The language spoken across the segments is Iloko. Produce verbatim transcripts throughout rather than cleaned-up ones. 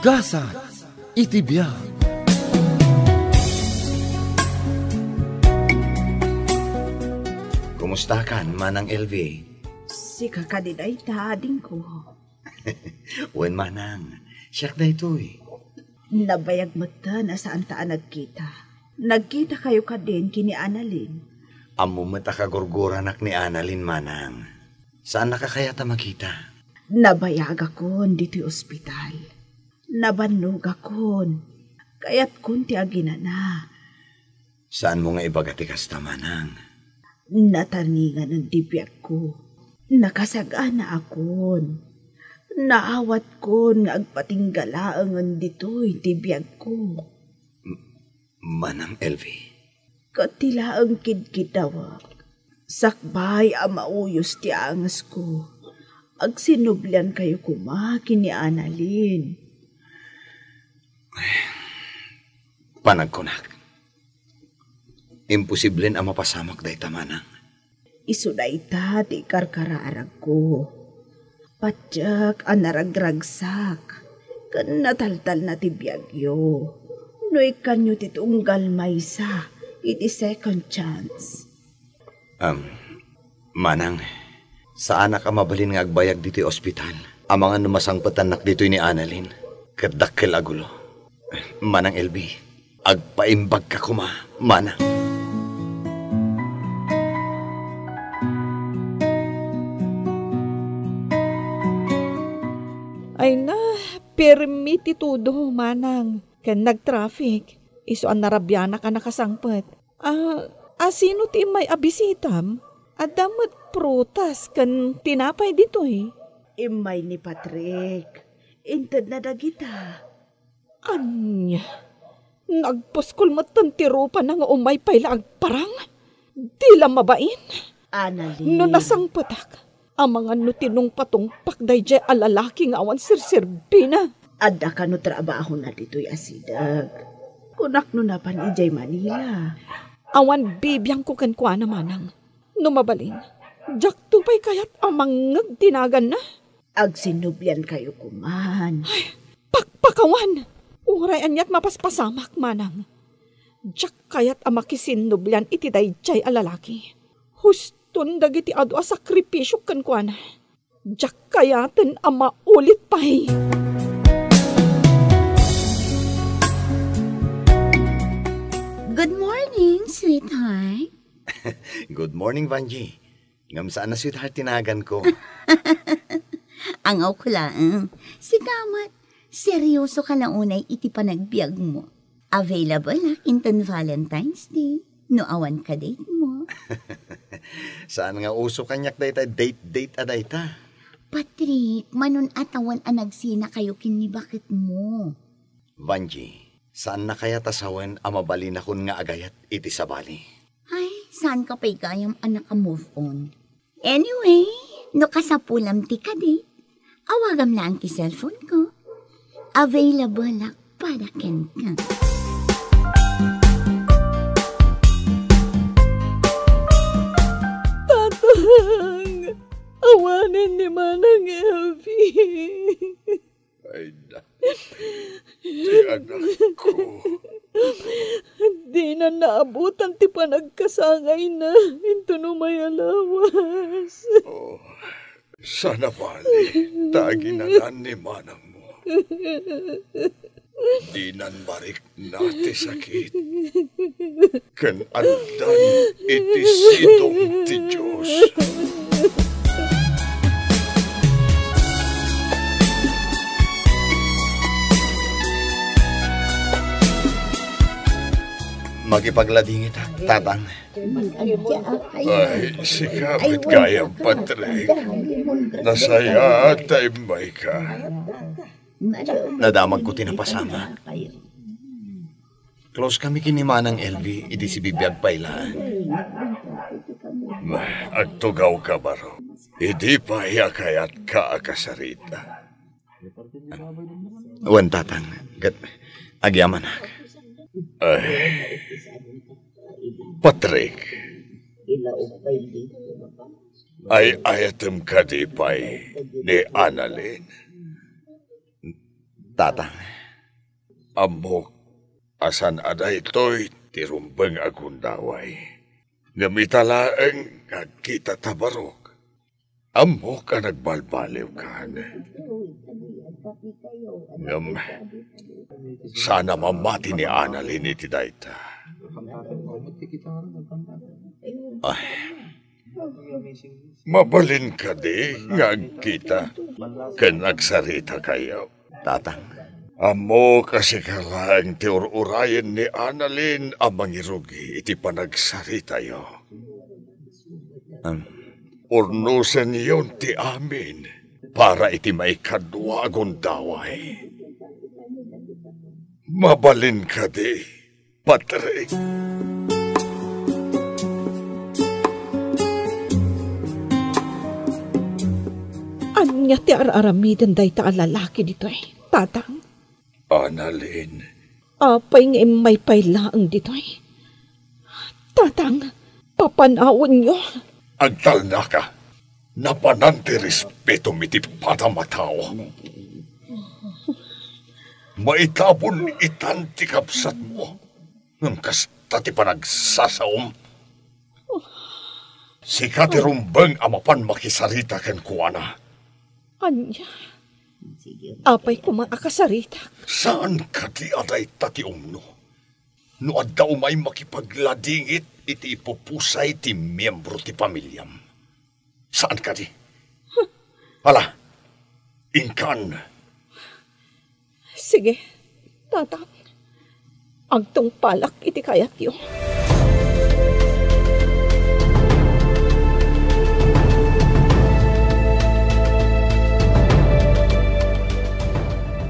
Gasat iti biag. Kumustakan, Manang Elvi? Sika kadi dayta, adingko. Wen, Manang. Siak daytoy. Nabayag metten a saanta a nagkita. Nagkitakayo kadin ken ni Annalyn? Ammom met a kagurguranak ni Annalyn, Manang. Saannaka kayat a makita? Nabayagakon ditoy ospital. Nabannogakon. Kayatkon ti aginana. Saanmo nga ibaga ti kasta, Manang? Nataninganen ti biagko. Nakasaganaakon. Naawatkon nga agpatingga laengen ditoy ti biagko. M-, Manang Elvi. Ket ti laeng kidkiddawek, sakbay a mauyos ti angesko, agsinubliankayo koma ken ni Annalyn. Panagkunak, imposiblen a mapasamak dayta, Manang. Isu dayta ti ikarkaraaragko. Patiek a naragragsak ken nataltalna ti biagyo no ikkanyo ti tunggal maysa iti second chance. Am, Manang, saanak a mabalin nga agbayag ditoy ospital. Amangan no masangpetannak ditoy ni Annalyn, ket dakkel a gulo. Manang Elvi, agpaimbagka koma, Manang. Ay na, pirmi ti tudo, Manang. Ken nagtraffic. Isu a narabianak a nakasangpet. A, a sino ti immay a bisitam? Adda met prutas ken tinapay ditoy. Immay ni Patrick. Intedna dagita. Ania? Nagpuskol metten ti rupana nga umay pay la agparang? Di la mabain? Annalyn. No nasangpetak, amangan no tinungpatungpak daydiay a lalaki nga awan serserbina. Adda kano trabahona ditoy a sideg. Kunak no napan idiay Manila. Awan bibiangko kenkuana, Manang. No mabalin, diakto pay kayat a mangngeg ti naganna. Agsinubliankayo koman. Ay, pakpakawan! Uray aniat mapaspasamak, Manang. Diak kayat a makisinnublian iti daydiay a lalaki. Huston dagiti adu a sakripisiok kenkuana. Diak kayaten a maulit pay. Good morning, sweetheart. Good morning, Vangie. Ngem saan a sweetheart ti naganko. Angawko laeng. Sika met, seryosoka la unay iti panagbiagmo. Available-ak inton Valentine's Day, no awan ka-date mo. Saan nga uso kaniak dayta date-date a dayta. Patrick, manun-atawan a nagsinakayo ken ni baketmo. Vangie, saanna kayat a sawen a mabalinakon nga agayat iti sabali? Ay, saanka pay gayam a naka-move on? Anyway, no kasapulam ti kadi, awagam laeng ti cellphone ko. Available-ak pada kenka. Tatang! Awanen ni Manang Elvi. Ay, na. Ti anakko. Dinan naabutan ti panagkasangayna inton umay a lawas. Oh, saan a bali ta aginanan ni manangmo. Dinan marikna ti sakit. Ken aldan iti sidong ti Dios. Makipagladingitak, Tatang. Ay, sika met gayam, Patrick. Nasayaat ta immayka. Nadamagko ti napasamak. Close kami ken ni Manang Elvi idi sibibiag pay laeng. Agtugawka, baro. Idi pay a kayatka a kasarita. Wen, Tatang, ket agyamanak. Ay, Patrick, ay-ayatem kadi pay ni Annalyn? Tatang, ammok a saan a daytoy ti rumbeng a gundaway. Ngem ita laeng nga agkita ta barok. Ammok a nagbalbaliwkan. Ngem saan a mamati ni Annalyn iti dayta. Ay, mabalin kadi nga agkita ken agsaritakayo? Tatang. Ammok a sika laeng ti ur-urayen ni Annalyn a mangirugi iti panagsaritayo. Am, urnosenyon ti amin para iti maikadua a gundaway. Mabalin kadi, Patrick? Ania ti ar-aramiden dayta a lalaki ditoy, Tatang? Annalyn. Apay nga immay pay laeng ditoy? Tatang, papanawenyo. Agtalnaka. Napanan ti respetom iti padam a tao. Maitabon itan ti kabsatmo. Ngem kasta ti panagsasaom. Sika ti rumbeng a mapan makisarita kenkuana. Ania? Apay koma a kasaritak? Saan kadi a dayta ti umno? No adda umay makipagladingit iti ipupusay ti miembro ti pamiliam. Saan kadi? Ala, inkan. Sige, Tatang. Agtungpalak iti kayatyo.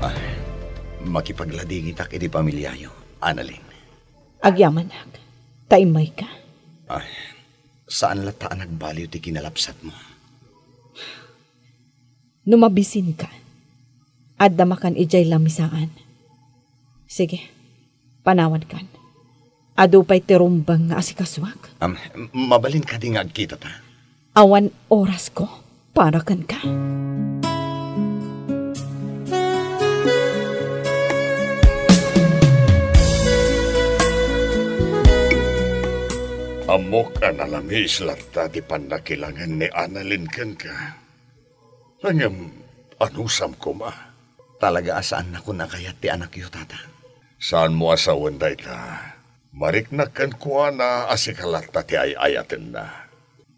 Ah, makipagladingitak iti pamiliayo, Annalyn. Agyamanak, ta immayka. Ay, saan latta a nagbaliw ti kinalabsatmo. No mabisinka, adda makan idiay lamisaan. Sige, panawankan. Adu pay ti rumbeng nga asikasuak. Am, mabalin kadi nga agkitata? Awan orasko para kenka. Ammok a nalamis latta ti pannakilangen ni Annalyn kenka. Ngem, anusam koma? Talaga a saannakon a kayat ti anakyo, Tata. Saanmo a sawen dayta. Mariknak kenkuana a sika latta ti ay-ayatenna.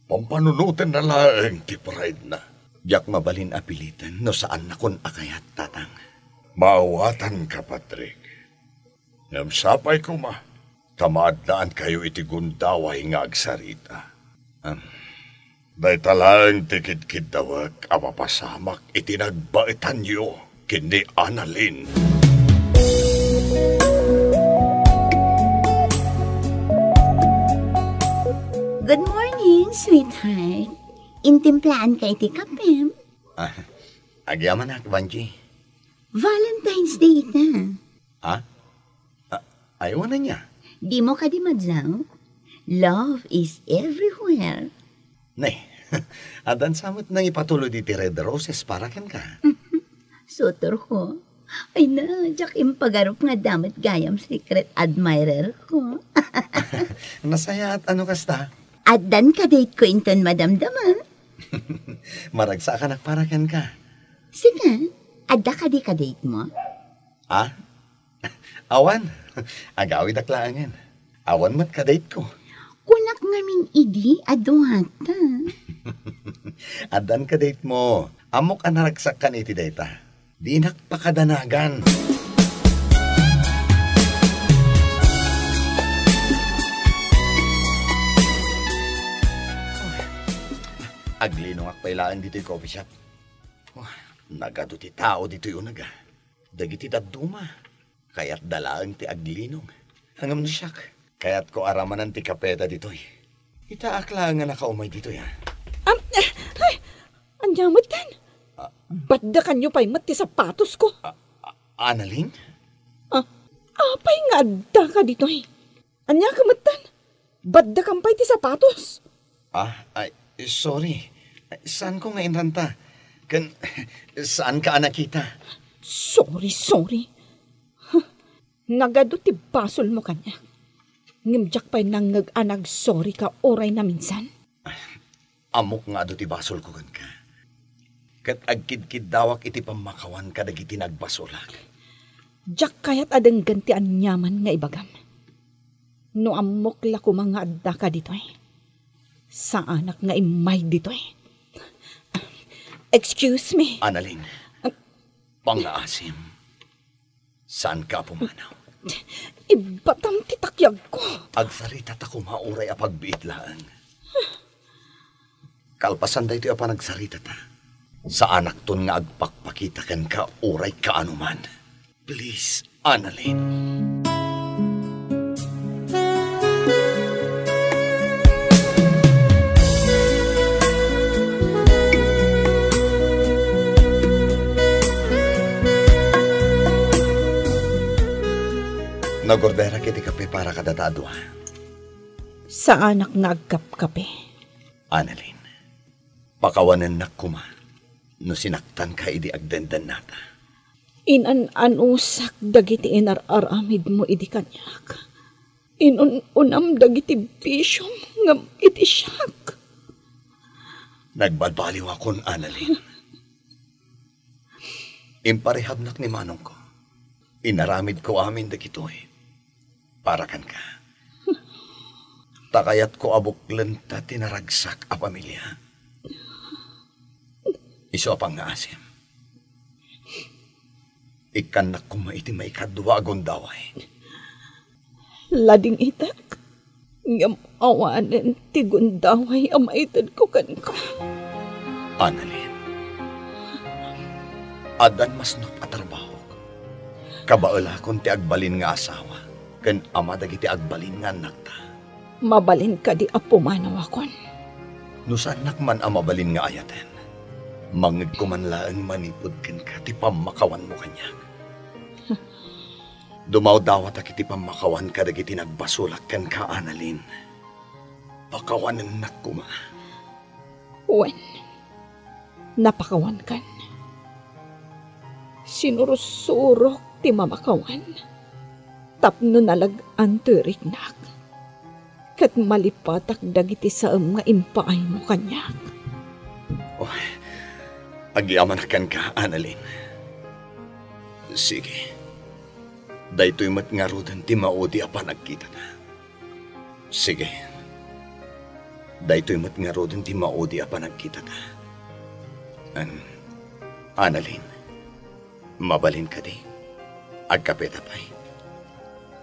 Pampanunotenna laeng ti pride-na. Diak mabalin a piliten no saannakon a kayat, Tatang. Maawatanka, Patrick. Ngem sapay koma, ta maaddaankayo iti gundaway nga agsarita. Ah. Dayta laeng ti kidkiddawek a mapasamak iti nagbaetanyo ken ni Annalyn. Good morning, sweetheart. Intimplaanka iti kapem? Ah, agyamanak, Vangie. Valentine's Day ita. Ah? Ah, ay, wen ania? Dimo kadi madlaw? Love is everywhere. Nay, addan sa met nangipatulod iti red roses para kenka. Sutorko. Ay na, diak impagarup nga adda met gayam secret admirer ko. Nasayaat no kasta. Addan ka-date ko inton madamdama. Maragsakanak para kenka. Sika, adda kadi ka-datemo? Ah? Awan. Agawidak laengen. Awan met ka-date ko. Kunak ngamin idi a duata. Addan ka-datemo. Ammok a naragsakkan iti dayta. Dinak pakadanagan. Aglinongak pay laeng ditoy coffee shop. Wah, nagadu ti tao ditoy uneg, ah. Dagiti dadduma, kayatda laeng ti aglinong. Ngem no siak, kayatko a ramanan ti kapeta ditoy. Itaak laeng nga nakaumay ditoy, ah. Am, eh, ay, ania metten? Ah. Baddakanyo pay met ti sapatosko. Ah, ah, Annalyn? Ah, apay nga addaka ditoy? Ania ka metten? Baddakan pay ti sapatos? Ah, ay, sorry. Ay, saanko nga inranta. Ken, saanka a nakita? Sorry, sorry. Huh. Nagadu ti basolmo kaniak. Ngem diak pay nangngeg a nagsorry ka uray naminsan. Ammok nga adu ti basolko kenka. Ket agkidkiddawak iti pammakawan kadagiti nagbasolak. Diak kayat a denggen ti aniaman nga ibagam. No ammok la koma nga addaka ditoy, saanak nga immay ditoy. Excuse me. Annalyn, pangngaasim. Saanka a pumanaw. Ibatam ti takyagko. Agsaritata koma uray a pagbiit laeng. Kalpasan daytoy a panagsaritata, saanakton nga agpakpakita kenka uray kaano man. Please, Annalyn. Nagorderak iti kape para kadata a dua. Saanak nga agkapkape. Annalyn, pakawanennak koma no sinaktanka idi agdendennata. Inan-anusak dagiti inar-aramidmo idi kaniak. Inun-unam dagiti bisiom ngem iti siak. Nagbalbaliwakon, Annalyn. Imparehabnak ni manongko. Inaramidko amin dagitoy para kenka. Ta kayatko a buklenta ti naragsak a pamilia. Isu a pangngaasim. Ikkannak koma iti maikadua a gundaway. Ladingitek, ngem awanen ti gundaway a maitedko kenka. Annalyn, addan masnop a trabahok. Kabaelakon ti agbalin nga asawa ken ama dagiti agbalin nga annakta. Mabalin kadi a pumanawakon? No saannak man a mabalin nga ayaten, mangngegko man laeng manipud kenka ti pammakawanmo kaniak. Dumawdawatak iti pammakawan kadagiti nagbasolak kenka, Annalyn. Pakawanennak koma. Wen, napakawankan. Sinursurok ti mamakawan tapno nalag-an toy riknak. Ket malipatak dagiti saem nga impaaymo kaniak. Oh, agyamanak kenka, Annalyn. Sige. Daytoy met ngaruden ti maudi a panagkitata. Sige. Daytoy met ngaruden ti maudi a panagkitata. An, Annalyn, mabalin kadi? Agkapeta pay?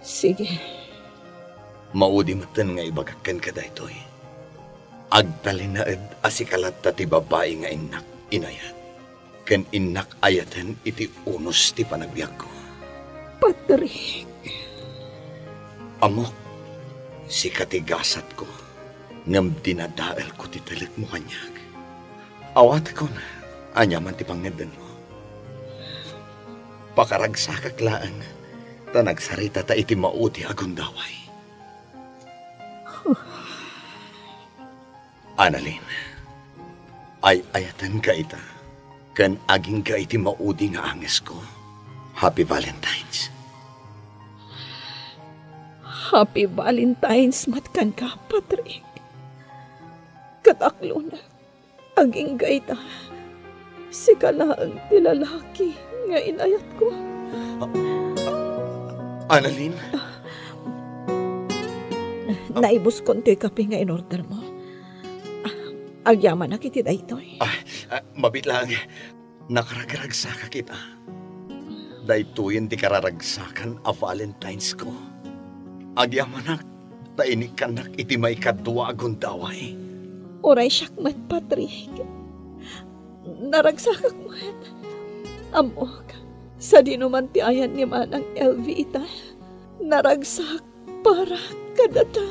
Sige. Maudi metten nga ibagak kenka daytoy. Agtalinaed a sika latta ti babai nga innak inayat ken innak ayaten iti unos ti panagbiagko. Patrick. Ammok, sika ti gasatko, ngem dinadaelko ti telekmo kaniak. Awatekon, aniaman ti pangngeddengmo. Pakaragsakak laeng, ta nagsaritata iti maudi a gundaway. Annalyn, ay-ayatenka ita, ken agingga iti maudi nga angesko. Happy Valentine's. Happy Valentine's met kenka, Patrick. Ket aklonek, agingga ita. Sika laeng ti lalaki nga inayatko. Ah, ah, Annalyn? Naibuskon toy kape nga inordermo. Agyamanak iti daytoy. Ah, ah, mabiit laeng. Nakaragragsakak ita. Daytoyen ti kararagsakan a Valentine's ko. Agyamanak ta inikkannak iti maikadua a gundaway. Uray siak met, Patrick. Naragsakak met. Ammok, sadino man ti ayan ni Manang L V ita, naragsak para kadata.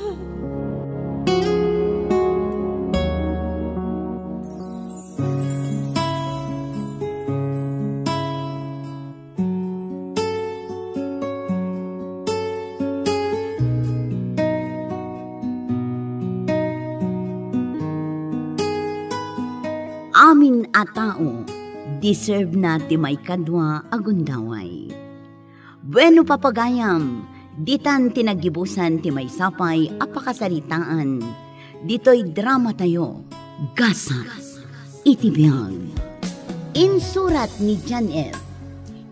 Amin a tao, Deserve na ti maikadua a gundaway. Bueno, papagayam, ditan ti naggibusan ti maysapay a pakasaritaan ditoy dramatayo, Gasat iti Biag. Insurat ni Jan F.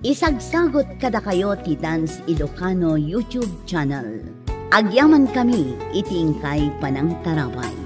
Isagsagot kadakayo ti Dance Ilocano YouTube channel. Agyamankami iti inkay panangtarabay.